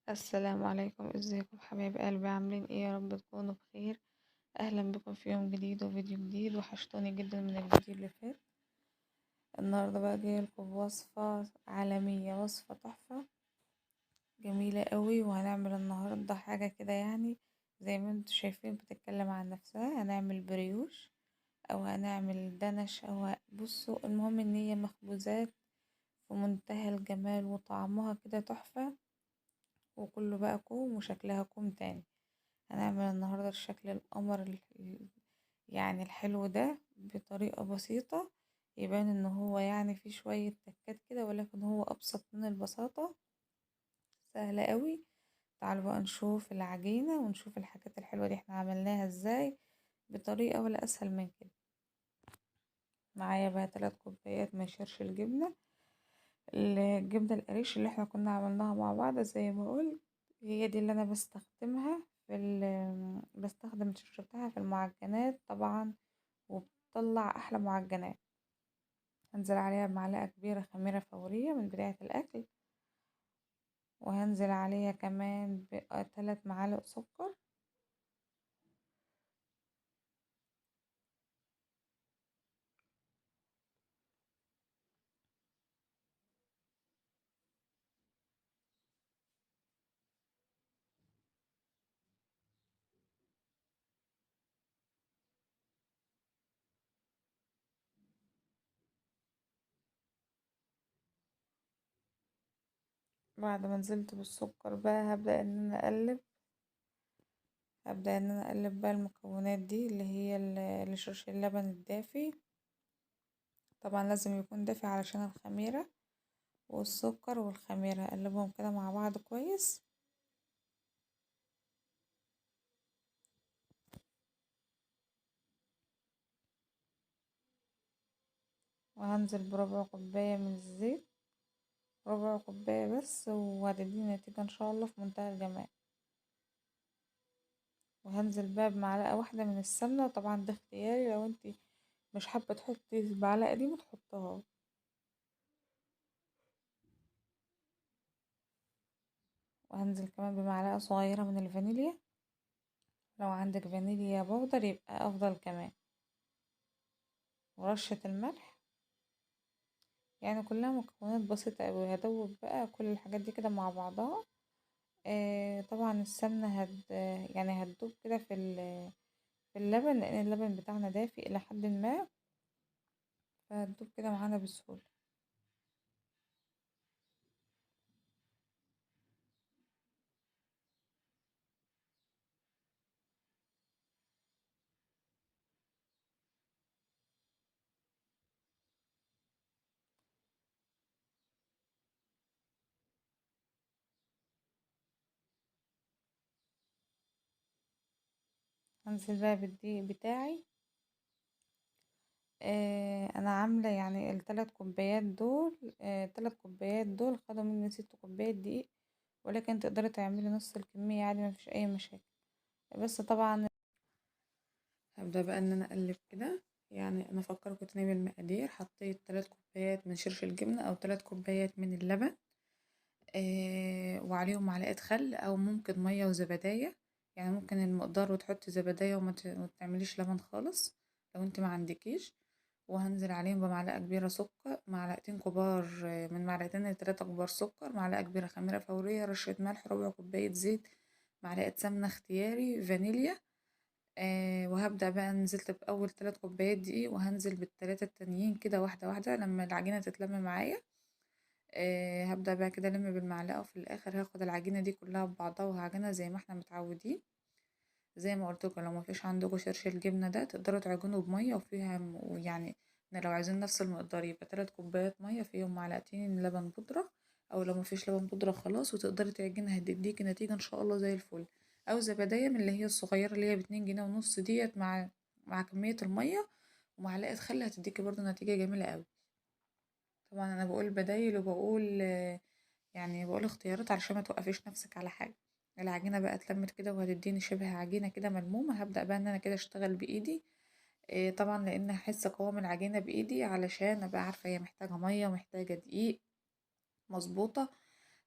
السلام عليكم، ازيكم حبايب قلبي؟ عاملين ايه؟ يا رب تكونوا بخير. اهلا بكم في يوم جديد وفيديو جديد. وحشتوني جدا من الفيديو اللي فات. النهارده بقى جايه لكم بوصفه عالميه، وصفه تحفه جميله قوي. وهنعمل النهارده حاجه كده يعني زي ما انتم شايفين بتتكلم عن نفسها. هنعمل بريوش او هنعمل دنش او بصوا، المهم ان هي مخبوزات في منتهى الجمال وطعمها كده تحفه، وكله بقى كوم وشكلها كوم تاني. هنعمل النهارده الشكل القمر يعني الحلو ده بطريقة بسيطة، يبان ان هو يعني فيه شوية تكات كده، ولكن هو ابسط من البساطة، سهلة قوي. تعالوا بقى نشوف العجينة ونشوف الحاجات الحلوة دي احنا عملناها ازاي بطريقة ولا اسهل من كده. معايا بقى 3 كوبايات من شرش الجبنة، الجبنة القريش اللي احنا كنا عملناها مع بعض زي ما قلت، هي دي اللي انا بستخدمها في بستخدم الشرش بتاعها في المعجنات طبعا، وبتطلع احلى معجنات. هنزل عليها بمعلقة كبيرة خميرة فورية من بداية الاكل، وهنزل عليها كمان ب3 معالق سكر. بعد ما نزلت بالسكر بقى هبدأ ان انا اقلب، هبدأ ان انا اقلب بقى المكونات دي اللي هي لشرش اللبن الدافي. طبعا لازم يكون دافي علشان الخميرة والسكر والخميرة. اقلبهم كده مع بعض كويس. وهنزل بربع كوباية من الزيت، ربع كوباية بس، وهتديني نتيجة ان شاء الله في منتهى الجمال. وهنزل بقى بمعلقة واحدة من السمنة، طبعا ده اختياري، لو انتي مش حابة تحطي المعلقة دي ما تحطهاش. وهنزل كمان بمعلقة صغيرة من الفانيليا، لو عندك فانيليا بودر يبقى افضل كمان، ورشة الملح. يعني كلها مكونات بسيطة اوي. هدوب بقى كل الحاجات دي كده مع بعضها. طبعا السمنة هتدوب كده في اللبن، لان اللبن بتاعنا دافي الى حد ما، فهتدوب كده معانا بسهولة. هنزل بقى بالدقيق بتاعي. انا عامله يعني التلات كوبايات دول، 3 كوبايات دول خدوا مني 6 كوبايات دقيق، ولكن تقدري تعملي نص الكميه عادي، مفيش اي مشاكل. بس طبعا هبدا بقى ان انا اقلب كده. يعني انا افكركم تاني بالمقادير. حطيت 3 كوبايات من شرش الجبنه او 3 كوبايات من اللبن، وعليهم معلقه خل او ممكن ميه وزبدايه. يعني ممكن المقدار وتحطي زبدايه وما تعمليش لبن خالص لو انت ما عندكيش. وهنزل عليهم بمعلقه كبيره سكر، معلقتين كبار، من معلقتين لتلاتة كبار سكر، معلقه كبيره خميره فوريه، رشه ملح، ربع كوبايه زيت، معلقه سمنه اختياري، فانيليا. وهبدا بقى. نزلت باول 3 كوبايات دقيق، وهنزل بالتلاتة التانيين كده واحده واحده لما العجينه تتلم معايا. هبدا بقى كده الم بالمعلقه، وفي الاخر هاخد العجينه دي كلها ببعضها وهعجنها زي ما احنا متعودين. زي ما قلت لكم لو ما فيش عندكم شرش الجبنه ده تقدروا تعجنوا بميه وفيها ويعني لو عايزين نفس المقدار يبقى 3 كوبايات ميه فيهم معلقتين لبن بودره، او لو ما فيش لبن بودره خلاص وتقدري تعجنها، هتديكي نتيجه ان شاء الله زي الفل. او زبديه من اللي هي الصغيره اللي هي باتنين جنيه ونص ديت مع كميه الميه ومعلقه خل، هتديكي برضو نتيجه جميله قوي. طبعا انا بقول بدايل وبقول يعني بقول اختيارات علشان ما توقفيش نفسك على حاجه. العجينه بقى اتلمت كده وهتديني شبه عجينه كده ملمومه. هبدا بقى ان انا كده اشتغل بايدي، طبعا لان هحس قوام العجينه بايدي علشان ابقى عارفه هي محتاجه ميه ومحتاجه دقيق مظبوطه.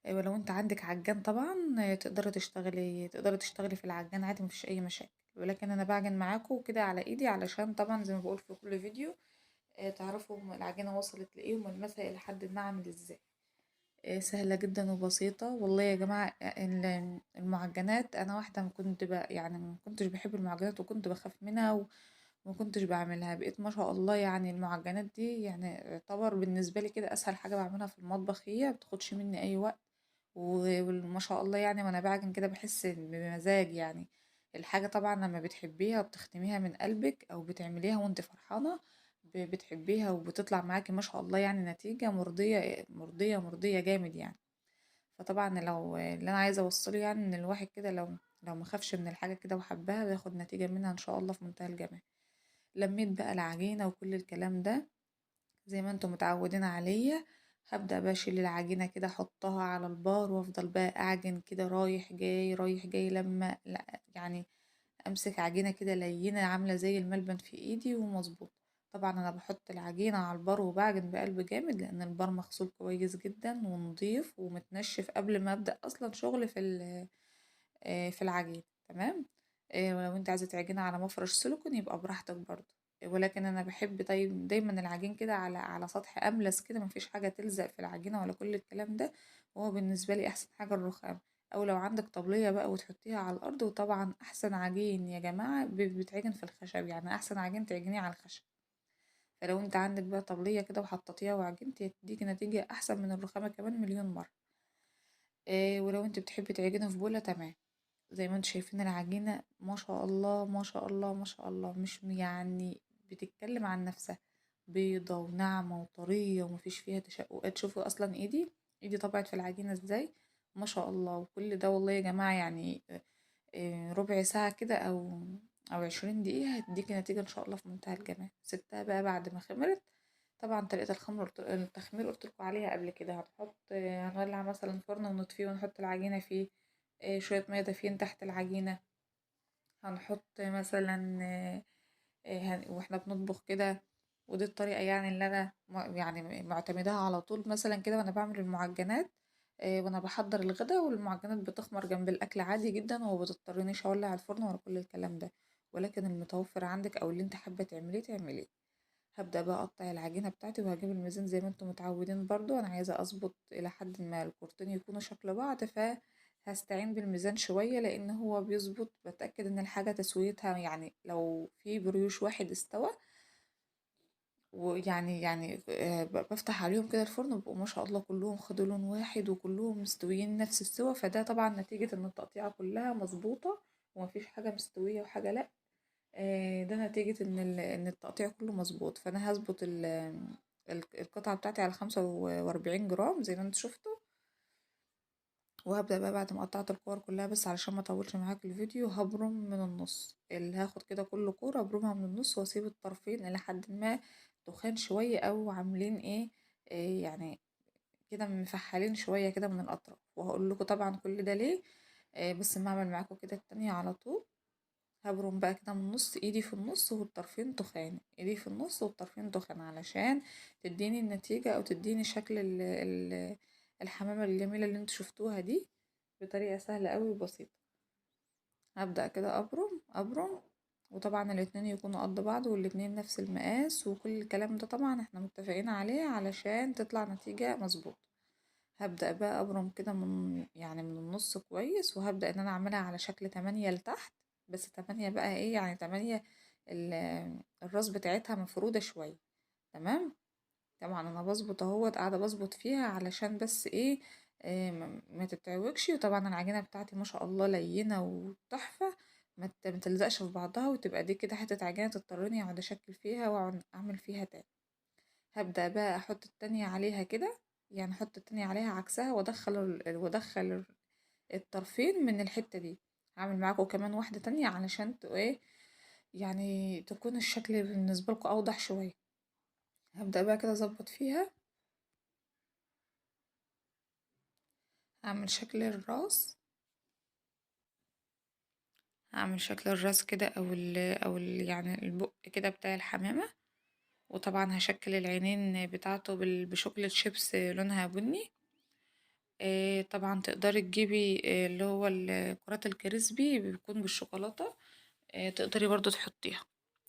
ولو انت عندك عجان طبعا تقدري تشتغلي في العجان عادي، مفيش اي مشاكل. ولكن انا بعجن معاكم كده على ايدي، علشان طبعا زي ما بقول في كل فيديو تعرفوا العجينة وصلت لايه وملمسها الى حد ما عامل ازاي. سهلة جدا وبسيطة والله يا جماعة. المعجنات انا واحدة ما كنت يعني ما كنتش بحب المعجنات وكنت بخاف منها وما كنتش بعملها، بقيت ما شاء الله المعجنات دي يعتبر بالنسبة لي كده اسهل حاجة بعملها في المطبخ، هي ما بتاخدش مني اي وقت، وما شاء الله وانا بعجن كده بحس بمزاج. الحاجة طبعا لما بتحبيها وبتختميها من قلبك او بتعمليها وانت فرحانة بتحبيها وبتطلع معاكي ما شاء الله نتيجة مرضية مرضية مرضية جامد. فطبعا لو اللي انا عايزة اوصله ان الواحد كده لو ما خافش من الحاجة كده وحبها بياخد نتيجة منها ان شاء الله في منتهى الجمال. لميت بقى العجينة وكل الكلام ده زي ما انتم متعودين عليا. هبدأ بقى اشيل العجينة كده احطها على البار وافضل بقى اعجن كده رايح جاي رايح جاي لما لا يعني امسك عجينة كده لينة عاملة زي الملبن في ايدي ومظبوط. طبعا انا بحط العجينة على البار وبعجن بقلب جامد، لان البار مغسول كويس جدا ونضيف ومتنشف قبل ما ابدأ اصلا شغل في العجين. تمام. ولو انت عايزة تعجنها على مفرش سيليكون يبقى براحتك برضو، ولكن انا بحب دايما العجين كده على سطح املس كده، مفيش حاجة تلزق في العجينة ولا كل الكلام ده، وهو بالنسبة لي احسن حاجة الرخام. او لو عندك طبلية بقى وتحطيها على الارض. وطبعا احسن عجين يا جماعة بتعجن في الخشب، يعني احسن عجين تعجنيه على الخشب. فلو انت عندك بقى طبلية كده وحطيتيها وعجنتي هتديكي نتيجة احسن من الرخامة كمان مليون مرة. ولو انت بتحبي تعجني في بولة تمام. زي ما انتم شايفين العجينة ما شاء الله ما شاء الله ما شاء الله، مش بتتكلم عن نفسها، بيضة وناعمة وطرية ومفيش فيها تشققات. شوفوا اصلا ايدي طبعت في العجينة ازاي ما شاء الله. وكل ده والله يا جماعة ربع ساعة كده او 20 دقيقة هتديكي نتيجة ان شاء الله في منتهى الجمال. سبتها بقى بعد ما خمرت. طبعا طريقة التخمير قلت لكم عليها قبل كده. هنولع مثلا فرن ونطفيه ونحط العجينة فيه، شوية مية دافيين تحت العجينة، هنحط مثلا، واحنا بنطبخ كده. ودي الطريقة اللي انا معتمداها على طول مثلا كده وانا بعمل المعجنات، وانا بحضر الغدا، والمعجنات بتخمر جنب الاكل عادي جدا وما بتضطرنيش اولع الفرن ولا كل الكلام ده، ولكن المتوفر عندك او اللي انت حابة تعمليه تعمليه. هبدأ بقى اقطع العجينة بتاعتي وهجيب الميزان زي ما انتم متعودين برضو. انا عايزة اظبط الى حد ما الكورتين يكونوا شكل بعض، فهستعين بالميزان شوية لان هو بيظبط. بتأكد ان الحاجة تسويتها، لو في بريوش واحد استوى ويعني بفتح عليهم كده الفرن وبيبقوا ما شاء الله كلهم خدوا لون واحد وكلهم مستويين نفس السوا. فده طبعا نتيجة ان التقطيعة كلها مظبوطة ومفيش حاجة مستوية وحاجة لا، ده نتيجة ان التقطيع كله مظبوط. فانا هظبط القطعة بتاعتي على 45 جرام زي ما انتوا شفتوا. وهبدأ بقى بعد ما قطعت الكور كلها، بس علشان ما اطولش معاك الفيديو، هبرم من النص. اللي هاخد كده كل كورة ابرمها من النص واسيب الطرفين الى حد ما تخان شوية او عاملين ايه، إيه يعني كده مفحلين شوية كده من الاطراف. وهقول لكم طبعا كل ده ليه، بس ما اعمل معاكم كده التانية على طول. هبرم بقى كده من النص، ايدي في النص والطرفين تخان، ايدي في النص والطرفين تخان، علشان تديني النتيجة او تديني شكل الحمامة الجميلة اللي انتوا شفتوها دي بطريقة سهلة قوي وبسيطة. هبدأ كده ابرم، وطبعا الاتنين يكونوا قد بعض والاتنين نفس المقاس وكل الكلام ده طبعا احنا متفقين عليه علشان تطلع نتيجة مظبوطة. هبدأ بقى ابرم كده من النص كويس، وهبدأ ان انا اعملها على شكل 8 لتحت، بس 8 بقى ايه يعني 8 الراس بتاعتها مفرودة شوية. تمام. طبعا انا بظبط اهوت، قاعدة بظبط فيها علشان بس ايه، ما تتعوجش. وطبعا العجينة بتاعتي ما شاء الله لينة وتحفة، ما تلزقش في بعضها، وتبقى دي كده حتة عجينة تضطرني اقعد اشكل فيها واقعد اعمل فيها تاني. هبدأ بقى احط التانية عليها كده، يعني احط التانية عليها عكسها، وادخل الطرفين من الحتة دي. هعمل معاكم كمان واحدة تانية علشان ايه يعني تكون الشكل بالنسبة لكم اوضح شوية. هبدأ بقى كده اظبط فيها، هعمل شكل الراس، هعمل شكل الراس كده او ال يعني البق كده بتاع الحمامة. وطبعا هشكل العينين بتاعته بشوكليت شيبس لونها بني. طبعا تقدري تجيبي اللي هو كرات ال crispy بيكون بالشوكولاتة، تقدري برضو تحطيها،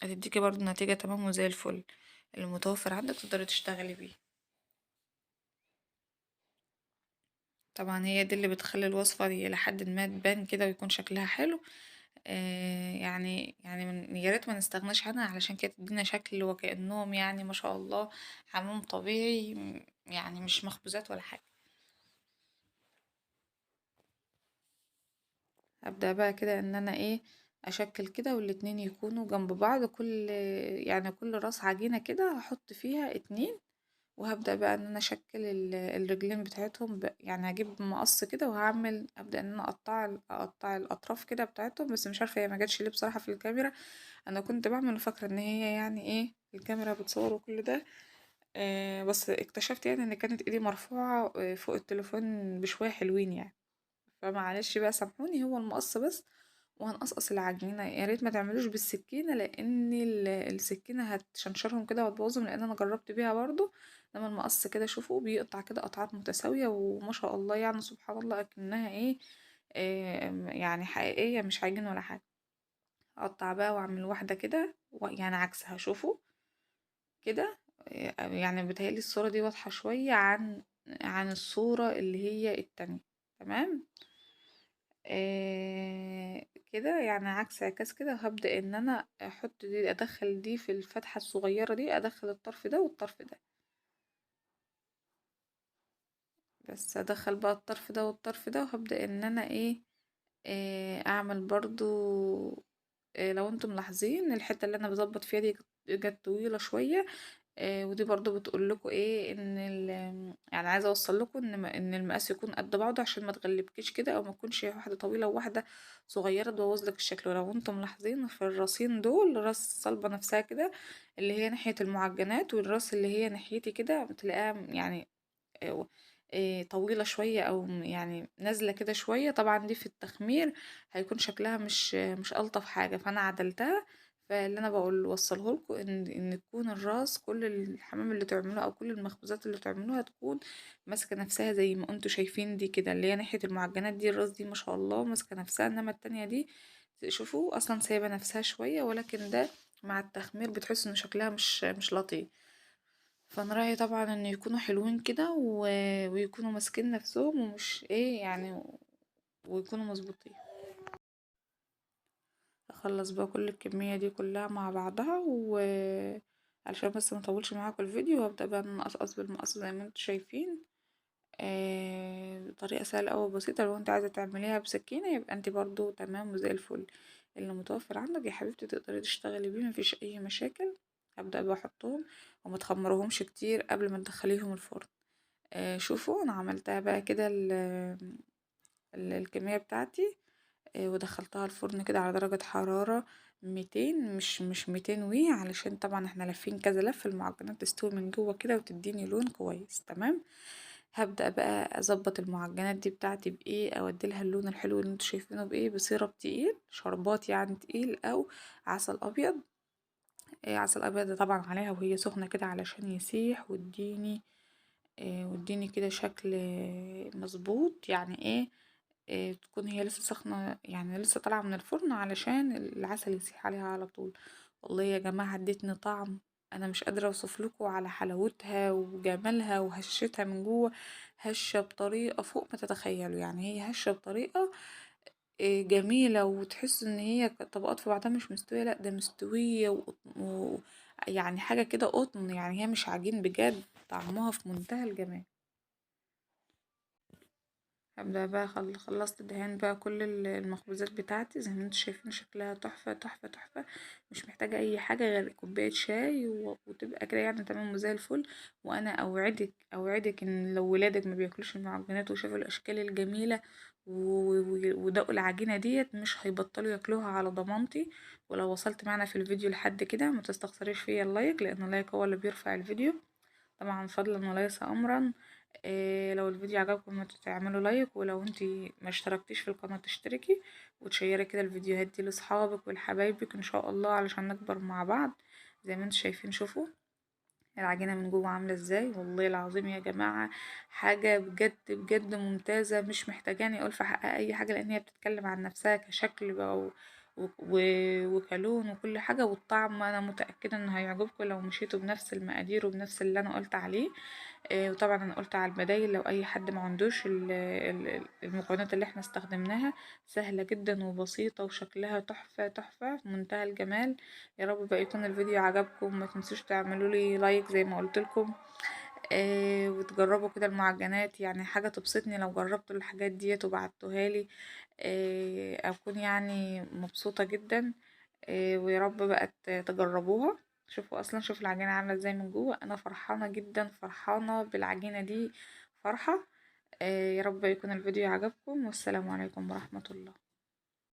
هتديكي برضو نتيجة تمام وزي الفل. المتوفر عندك تقدري تشتغلي بيه. طبعا هي دي اللي بتخلي الوصفة دي لحد ما تبان كده ويكون شكلها حلو. يا ريت ما نستغناش عنها، علشان كده تدينا شكل وكأنهم ما شاء الله حمام طبيعي، مش مخبوزات ولا حاجة. هبدأ بقى كده ان انا اشكل كده، والاتنين يكونوا جنب بعض، كل راس عجينة كده هحط فيها 2، وهبدأ بقى ان انا اشكل الرجلين بتاعتهم هجيب مقص كده وهعمل، ابدأ ان انا اقطع الاطراف كده بتاعتهم، بس مش عارفة هي ما جاتش ليه بصراحة في الكاميرا. انا كنت بعمل وفاكرة ان هي الكاميرا بتصور وكل ده، بس اكتشفت ان كانت ايدي مرفوعة، فوق التليفون بشوية حلوين، فمعلش بقى سامحوني، هو المقص بس. وهنقصقص العجينة، يا ريت ما تعملوش بالسكينة لان السكينة هتشنشرهم كده وهتبوظهم، لان انا جربت بيها برضو. انما المقص كده شوفوا بيقطع كده قطعات متساوية، وما شاء الله سبحان الله اكنها حقيقية مش عجين ولا حاجة. اقطع بقى واعمل واحدة كده عكسها، شوفوا كده، بيتهيألي الصورة دي واضحة شوية عن الصورة اللي هي التانية، تمام. كده عكس عكاز كده. وهبدأ ان انا احط دي، ادخل دي في الفتحة الصغيرة دي، ادخل الطرف ده والطرف ده، بس ادخل بقى الطرف ده والطرف ده. وهبدأ ان انا اعمل برضو، لو انتم ملاحظين الحتة اللي انا بظبط فيها دي جت طويلة شوية، ودي برضو بتقول لكم ايه ان ال، يعني عايزة اوصل لكم ان المقاس يكون قد بعضه عشان ما تغلبكيش كده، او ما تكونش واحدة طويلة وواحدة صغيرة تبوظ لك الشكل. ولو انتم ملاحظين في الراسين دول، راس صلبة نفسها كده اللي هي ناحية المعجنات، والراس اللي هي ناحيتي كده بتلاقيها طويلة شوية او نازلة كده شوية. طبعا دي في التخمير هيكون شكلها مش ألطف حاجة، فانا عدلتها. فاللي انا بقول وصله لكم ان تكون الراس كل الحمام اللي تعملوه او كل المخبوزات اللي تعملوها تكون ماسكه نفسها زي ما انتم شايفين دي كده، اللي هي ناحيه المعجنات دي الراس دي ما شاء الله ماسكه نفسها، انما التانية دي شوفوا اصلا سايبه نفسها شويه، ولكن ده مع التخمير بتحس ان شكلها مش لطيف. فانا رايي طبعا ان يكونوا حلوين كده ويكونوا ماسكين نفسهم ومش ايه يعني، ويكونوا مظبوطين. اخلص بقى كل الكمية دي كلها مع بعضها، و علشان بس ما اطولش معاكم الفيديو، وابدأ بقى ان انا اقصقص بالمقص زي ما انتم شايفين، بطريقة سهلة أوي وبسيطة. لو انت عايزة تعمليها بسكينة يبقى انت برضو تمام وزي الفل. اللي متوفر عندك يا حبيبتي تقدري تشتغلي بيه، مفيش اي مشاكل. هبدأ بقى احطهم وما تخمرهمش كتير قبل ما تدخليهم الفرن. شوفوا انا عملتها بقى كده الكمية بتاعتي، ودخلتها الفرن كده على درجة حرارة 200، مش 200 وي، علشان طبعا احنا لافين كذا لف، المعجنات تستوي من جوه كده وتديني لون كويس. تمام. هبدأ بقى اظبط المعجنات دي بتاعتي بايه، او اديلها اللون الحلو اللي انتوا شايفينه بايه، بسيرب تقيل، شربات تقيل، او عسل ابيض. عسل ابيض ده طبعا عليها وهي سخنة كده علشان يسيح واديني كده شكل مظبوط. يعني ايه، تكون هي لسه سخنة، يعني لسه طالعة من الفرن، علشان العسل يسيح عليها على طول. والله يا جماعة ادتني طعم انا مش قادرة اوصف لكم على حلاوتها وجمالها وهشتها من جوه، هشة بطريقة فوق ما تتخيلوا. هي هشة بطريقة، جميلة، وتحس ان هي طبقات في بعضها مش مستوية، لا ده مستوية حاجة كده قطن، هي مش عجين بجد، طعمها في منتهى الجمال. هبدأ بقى خلصت دهان بقى كل المخبوزات بتاعتي زي ما انتم شايفين، شكلها تحفة تحفة تحفة، مش محتاجة اي حاجة غير كوباية شاي وتبقى كده تمام وزي الفل. وانا اوعدك ان لو ولادك ما بياكلوش المعجنات وشافوا الاشكال الجميلة ودقوا العجينة ديت مش هيبطلوا ياكلوها على ضمانتي. ولو وصلت معنا في الفيديو لحد كده ما تستخسريش فيا اللايك، لان اللايك هو اللي بيرفع الفيديو طبعا، فضلا وليس امرا. لو الفيديو عجبكم ما تعملوا لايك، ولو انتي ما اشتركتيش في القناة تشتركي وتشيري كده الفيديوهات دي لصحابك ولحبايبك ان شاء الله علشان نكبر مع بعض. زي ما انتم شايفين شوفوا العجينة من جوه عاملة ازاي. والله العظيم يا جماعة حاجة بجد بجد ممتازة، مش محتاجاني اقول في حقها اي حاجة، لان هي بتتكلم عن نفسها كشكل بقى وكلون وكل حاجة، والطعم انا متأكدة انه هيعجبكم لو مشيتوا بنفس المقادير وبنفس اللي انا قلت عليه. وطبعا انا قلت على البدايل لو اي حد ما عندوش المكونات اللي احنا استخدمناها، سهلة جدا وبسيطة وشكلها تحفة تحفة في منتهى الجمال. يا رب بقى يكون الفيديو عجبكم، ما تنسوش تعملوا لي لايك زي ما قلت لكم، وتجربوا كده المعجنات، حاجة تبسطني لو جربتوا الحاجات ديت وبعتوها لي، اكون مبسوطة جدا. ويا رب بقى تجربوها. شوفوا اصلا، شوفوا العجينة عاملة ازاي من جوه، انا فرحانة جدا، فرحانة بالعجينة دي فرحة. يا رب يكون الفيديو عجبكم، والسلام عليكم ورحمة الله.